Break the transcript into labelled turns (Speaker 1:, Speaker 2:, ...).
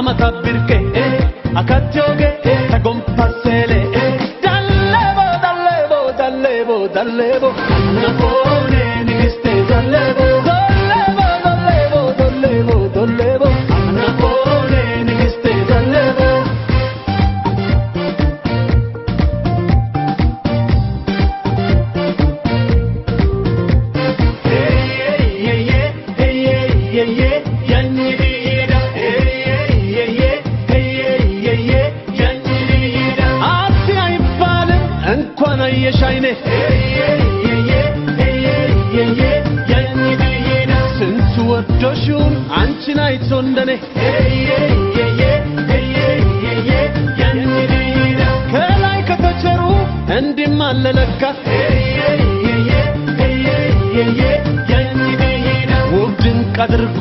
Speaker 1: Amata birke akatyoge tagompasele dallebo dallebo dallebo dallebo anapone nigiste dallebo dallebo dallebo dallebo dallebo anapone nigiste dallebo. የሻይኔ ስንቱ ወዶሽውን አንቺን አይቶ እንደኔ ከላይ ከተቸሩ እንዲማለለካ ውብ ድንቅ አድርጎ።